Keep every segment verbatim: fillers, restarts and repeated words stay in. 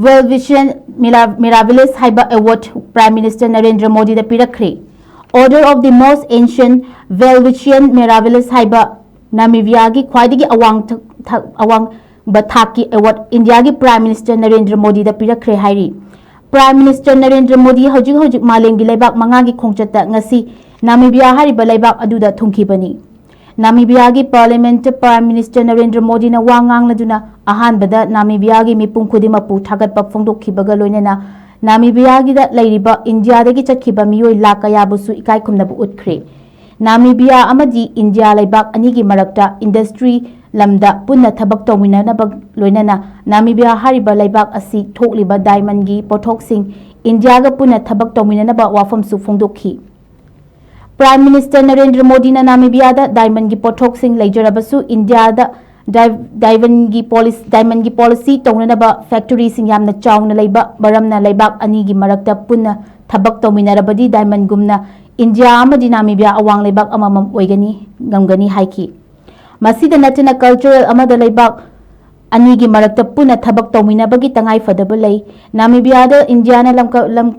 Well Vision Miravilis ꯍꯥꯏꯕ ꯑꯦꯋꯥꯔꯗ Prime Minister Narendra ꯃꯣꯗꯤꯗ ꯄꯤꯔꯛꯈ꯭ꯔꯦ꯫ Order of the Most Ancient Well Vision Miravilis ꯍꯥꯏꯕ ꯅꯥꯃꯤꯕꯤꯌꯥꯒꯤ ꯈ꯭ꯋꯥꯏꯗꯒꯤ ꯑꯋꯥꯡ ꯊ- ꯊ- ꯑꯋꯥꯡꯕ ꯊꯥꯛꯀꯤ ꯑꯦꯋꯥꯔꯗ ꯏꯟꯗꯤꯌꯥꯒꯤ Prime Minister ꯅꯔꯦꯟꯗ꯭ꯔ ꯃꯣꯗꯤꯗ ꯄꯤꯔꯛꯈ꯭ꯔꯦ ꯍꯥꯏꯔꯤ꯫ Prime Minister ꯅꯔꯦꯟꯗ꯭ꯔ ꯃꯣꯗꯤ ꯍꯧꯖꯤꯛ ꯍꯧꯖꯤꯛ ꯃꯥꯂꯦꯝꯒꯤ ꯂꯩꯕꯥꯛ ꯃꯉꯥꯒꯤ ꯈꯣꯡꯆꯠꯇ ꯉꯁꯤ ꯅꯥꯃꯤꯕꯤꯌꯥ ꯍꯥꯏꯔꯤꯕ ꯂꯩꯕꯥꯛ ꯑꯗꯨꯗ ꯊꯨꯡꯈꯤꯕꯅꯤ꯫ ꯅꯥꯃꯤꯕꯤꯌꯥꯒꯤ Parliament Prime Minister ꯅꯔꯦꯟꯗ꯭ꯔ ꯃꯣꯗꯤꯅ ꯋꯥ ꯉꯥꯡꯂꯗꯨꯅ ꯑꯍꯥꯟꯕꯗ ꯅꯥꯃꯤꯕꯤꯌꯥꯒꯤ ꯃꯤꯄꯨꯝ ꯈꯨꯗꯤꯡꯃꯛꯄꯨ ꯊꯥꯒꯠꯄ ꯐꯣꯡꯗꯣꯛꯈꯤꯕꯒ ꯂꯣꯏꯅꯅ ꯅꯥꯃꯤꯕꯤꯌꯥꯒꯤꯗ ꯂꯩꯔꯤꯕ ꯏꯟꯗꯤꯌꯥꯗꯒꯤ ꯆꯠꯈꯤꯕ ꯃꯤꯑꯣꯏ ꯂꯥꯈ ꯀꯌꯥꯕꯨꯁꯨ ꯏꯀꯥꯏ ꯈꯨꯝꯅꯕ ꯎꯠꯈ꯭ꯔꯦ꯫ ꯅꯥꯃꯤꯕꯤꯌꯥ ꯑꯃꯗꯤ ꯏꯟꯗꯤꯌꯥ ꯂꯩꯕꯥꯛ ꯑꯅꯤꯒꯤ ꯃꯔꯛꯇ industry ꯂꯝꯗ ꯄꯨꯟꯅ ꯊꯕꯛ ꯇꯧꯃꯤꯟꯅꯅꯕ ꯂꯣꯏꯅꯅ ꯅꯥꯃꯤꯕꯤꯌꯥ ꯍꯥꯏꯔꯤꯕ ꯂꯩꯕꯥꯛ ꯑꯁꯤ ꯊꯣꯛꯂꯤꯕ diamond ꯒꯤ ꯄꯣꯠꯊꯣꯛꯁꯤꯡ ꯏꯟꯗꯤꯌꯥꯒ ꯄꯨꯟꯅ ꯊꯕꯛ ꯇꯧꯃꯤꯟꯅꯅꯕ ꯋꯥꯐꯝꯁꯨ ꯐꯣꯡꯗꯣꯛꯈꯤ꯫ Prime Minister ꯅꯔꯦꯟꯗ꯭ꯔ ꯃꯣꯗꯤꯅ ꯅꯥꯃꯤꯕꯤꯌꯥꯗ diamond ꯒꯤ ꯄꯣꯠꯊꯣꯛꯁꯤꯡ ꯂꯩꯖꯔꯕꯁꯨ ꯏꯟꯗꯤꯌꯥꯗ diamond ꯒꯤ policy, diamond ꯒꯤ policy ꯇꯧꯅꯅꯕ factory ꯁꯤꯡ ꯌꯥꯝꯅ ꯆꯥꯎꯅ ꯂꯩꯕ ꯃꯔꯝꯅ ꯂꯩꯕꯥꯛ ꯑꯅꯤꯒꯤ ꯃꯔꯛꯇ ꯄꯨꯟꯅ ꯊꯕꯛ ꯇꯧꯃꯤꯟꯅꯔꯕꯗꯤ diamond ꯒꯨꯝꯅ ꯏꯟꯗꯤꯌꯥ ꯑꯃꯗꯤ ꯅꯥꯃꯤꯕꯤꯌꯥ ꯑꯋꯥꯡ ꯂꯩꯕꯥꯛ ꯑꯃꯃꯝ ꯑꯣꯏꯒꯅꯤ, ꯉꯝꯒꯅꯤ ꯍꯥꯏꯈꯤ꯫ ꯃꯁꯤꯗ ꯅꯠꯇꯅ cultural ꯑꯃꯗ ꯂꯩꯕꯥꯛ ꯑꯅꯤꯒꯤ ꯃꯔꯛꯇ ꯄꯨꯟꯅ ꯊꯕꯛ ꯇꯧꯃꯤꯟꯅꯕꯒꯤ ꯇꯉꯥꯏ ꯐꯗꯕ ꯂꯩ꯫ ꯅꯥꯃꯤꯕꯤꯌꯥꯗ ꯏꯟꯗꯤꯌꯥꯅ ꯂꯝꯀ-, ꯂꯝ-,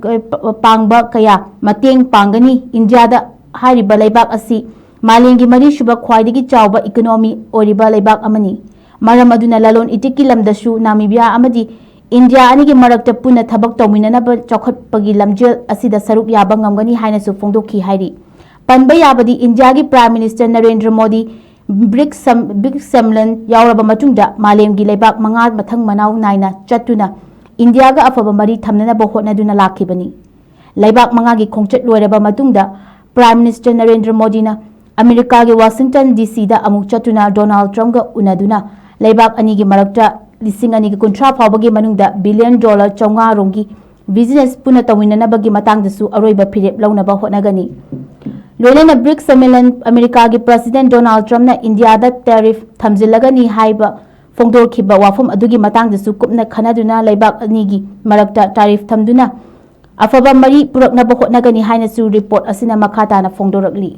ꯄꯥꯡꯕ ꯀꯌꯥ ꯃꯇꯦꯡ ꯄꯥꯡꯒꯅꯤ꯫ ꯏꯟꯗꯤꯌꯥꯗ ꯍꯥꯏꯔꯤꯕ ꯂꯩꯕꯥꯛ ꯑꯁꯤ ꯃꯥꯂꯦꯝꯒꯤ ꯃꯔꯤꯁꯨꯕ ꯈ꯭ꯋꯥꯏꯗꯒꯤ ꯆꯥꯎꯕ economy ꯑꯣꯏꯔꯤꯕ ꯂꯩꯕꯥꯛ ꯑꯃꯅꯤ꯫ ꯃꯔꯝ ꯑꯗꯨꯅ ꯂꯂꯣꯟ ꯏꯇꯤꯛꯀꯤ ꯂꯝꯗꯁꯨ ꯅꯥꯃꯤꯕꯤꯌꯥ ꯑꯃꯗꯤ ꯏꯟꯗꯤꯌꯥ ꯑꯅꯤꯒꯤ ꯃꯔꯛꯇ ꯄꯨꯟꯅ ꯊꯕꯛ ꯇꯧꯃꯤꯟꯅꯅꯕ ꯆꯥꯎꯈꯠꯄꯒꯤ ꯂꯝꯖꯦꯜ ꯑꯁꯤꯗ ꯁꯔꯨꯛ ꯌꯥꯕ ꯉꯝꯒꯅꯤ ꯍꯥꯏꯅꯁꯨ ꯐꯣꯡꯗꯣꯛꯈꯤ ꯍꯥꯏꯔꯤ꯫ ꯄꯟꯕ ꯌꯥꯕꯗꯤ ꯏꯟꯗꯤꯌꯥꯒꯤ Prime Minister Narendra Modi bricks ꯁꯝ-, ꯕ꯭ꯔꯤꯛꯁ ꯁꯝꯃꯦꯂꯟ ꯌꯥꯎꯔꯕ ꯃꯇꯨꯡꯗ ꯃꯥꯂꯦꯝꯒꯤ ꯂꯩꯕꯥꯛ ꯃꯉꯥ ꯃꯊꯪ ꯃꯅꯥꯎ ꯅꯥꯏꯅ ꯆꯠꯇꯨꯅ ꯏꯟꯗꯤꯌꯥꯒ ꯑꯐꯕ ꯃꯔꯤ ꯊꯝꯅꯅꯕ ꯍꯣꯠꯅꯗꯨꯅ ꯂꯥꯛꯈꯤꯕꯅꯤ꯫ ꯂꯩꯕꯥꯛ ꯃꯉꯥꯒꯤ ꯈꯣꯡꯆꯠ ꯂꯣꯏꯔꯕ ꯃꯇꯨꯡꯗ Prime Minister ꯅꯔꯦꯟꯗ꯭ꯔ ꯃꯣꯗꯤꯅ ꯑꯃꯦꯔꯤꯀꯥꯒꯤ Washington D C ꯗ ꯑꯃꯨꯛ ꯆꯠꯇꯨꯅ ꯗꯣꯅꯥꯜꯗ ꯇ꯭ꯔꯝꯞꯒ ꯎꯅꯗꯨꯅ ꯂꯩꯕꯥꯛ ꯑꯅꯤꯒꯤ ꯃꯔꯛꯇ ꯂꯤꯁꯤꯡ ꯑꯅꯤꯒ ꯀꯨꯟꯊ꯭ꯔꯥ ꯐꯥꯎꯕꯒꯤ ꯃꯅꯨꯡꯗ billion dollar ꯆꯥꯝꯃꯉꯥ ꯔꯣꯝꯒꯤ business ꯄꯨꯟꯅ ꯇꯧꯃꯤꯟꯅꯅꯕꯒꯤ ꯃꯇꯥꯡꯗꯁꯨ ꯑꯔꯣꯏꯕ ꯐꯤꯔꯦꯞ ꯂꯧꯅꯕ ꯍꯣꯠꯅꯒꯅꯤ꯫ ꯂꯣꯏꯅꯅ ꯕ꯭ꯔꯤꯛꯁ ꯁꯝꯃꯦꯂꯟ ꯑꯃꯦꯔꯤꯀꯥꯒꯤ President ꯗꯣꯅꯥꯜꯗ ꯇ꯭ꯔꯝꯞꯅ ꯏꯟꯗꯤꯌꯥꯗ tariff ꯊꯝꯖꯤꯜꯂꯒꯅꯤ ꯍꯥꯏꯕ ꯐꯣꯡꯗꯣꯛꯈꯤꯕ ꯋꯥꯐꯝ ꯑꯗꯨꯒꯤ ꯃꯇꯥꯡꯗꯁꯨ ꯀꯨꯞꯅ ꯈꯟꯅꯗꯨꯅ ꯂꯩꯕꯥꯛ ꯑꯅꯤꯒꯤ ꯃꯔꯛꯇ tariff ꯊꯝꯗꯨꯅ ꯑꯐꯕ ꯃꯔꯤ ꯄꯨꯔꯛꯅꯕ ꯍꯣꯠꯅꯒꯅꯤ ꯍꯥꯏꯅꯁꯨ report ꯑꯁꯤꯅ ꯃꯈꯥ ꯇꯥꯅ ꯐꯣꯡꯗꯣꯔꯛꯂꯤ꯫